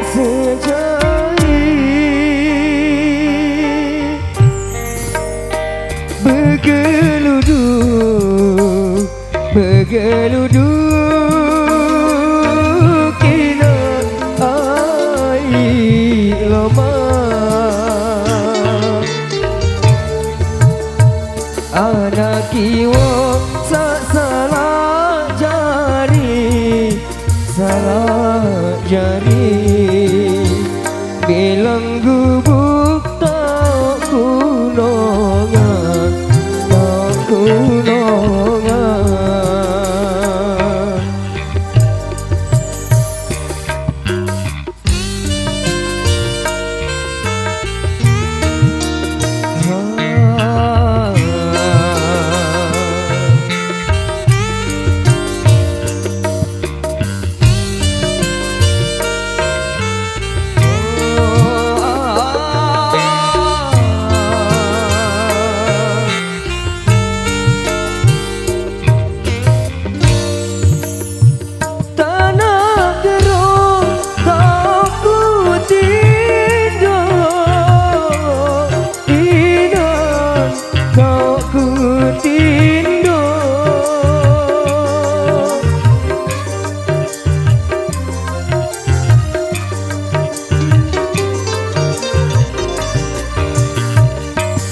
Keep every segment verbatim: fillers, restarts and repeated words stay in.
Sejari begeludu, begeludu kina ai loma. Anak kiwong sak salah jari, salah jari. Bilang gubuk tak kunonga, tak kunonga. Tanah gerung tau ku tinduk, ina tau ku tinduk.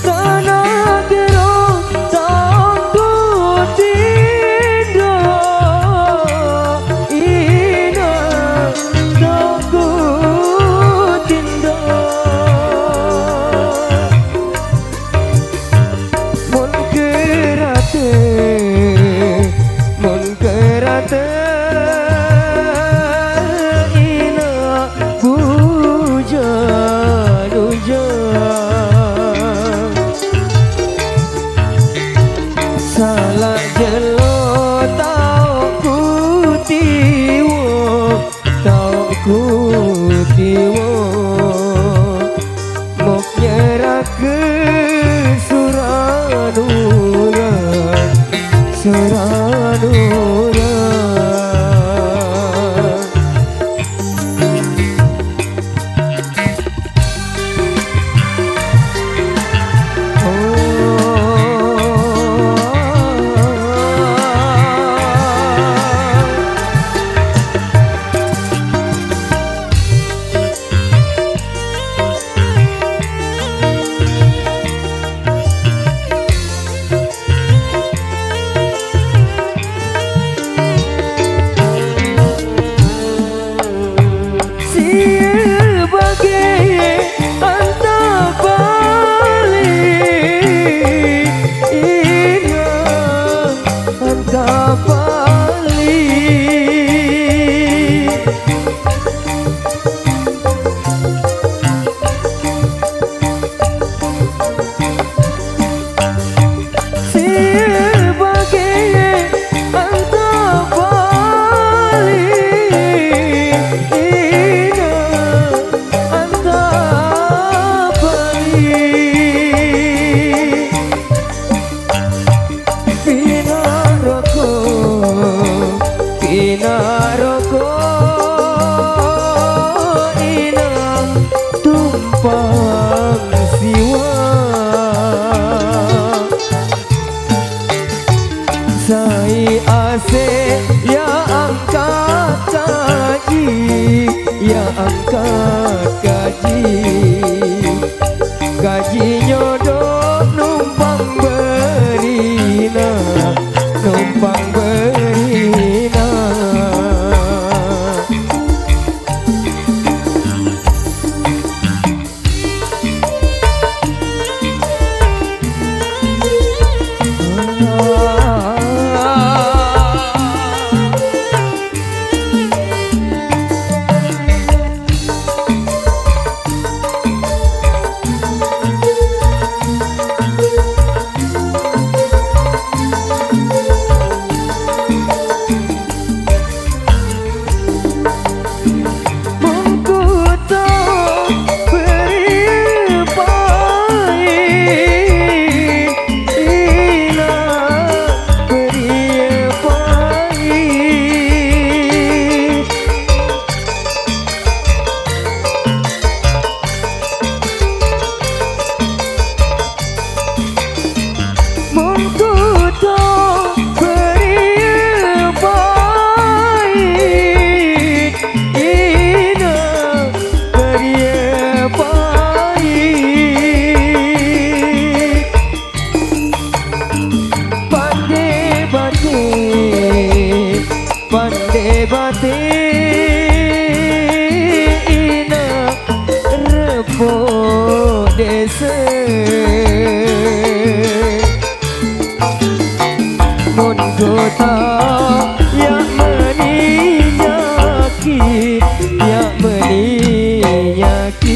Tanah gerung tau ku tinduk, ina tau ku tinduk. Mun kerate, mun kerate, ina ujan-ujan. Salah jelo tau ku tiwo, tau ku tiwo. Mok nyerake suranura, suranura. Sebagai Antapani, iya Antapani. Sebagai Antapani, ina Antapani. Pinaroko, pinaroko, ina tumpang siwa. Sai ase ya angkat kaji, ya angkat kaji. Kaji nyodo numpang berina, numpang berina. Penyakit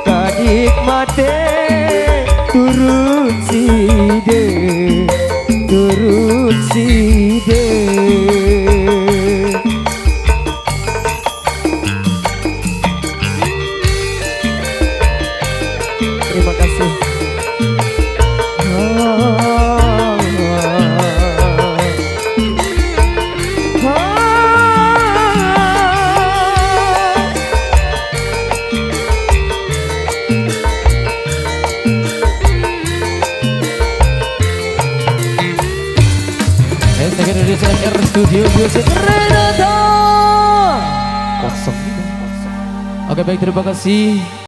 kadik mate turun side, turun side. Terima kasih. Saya dari C S R Studio Music Renata. Kosong. Oke, baik, terima kasih.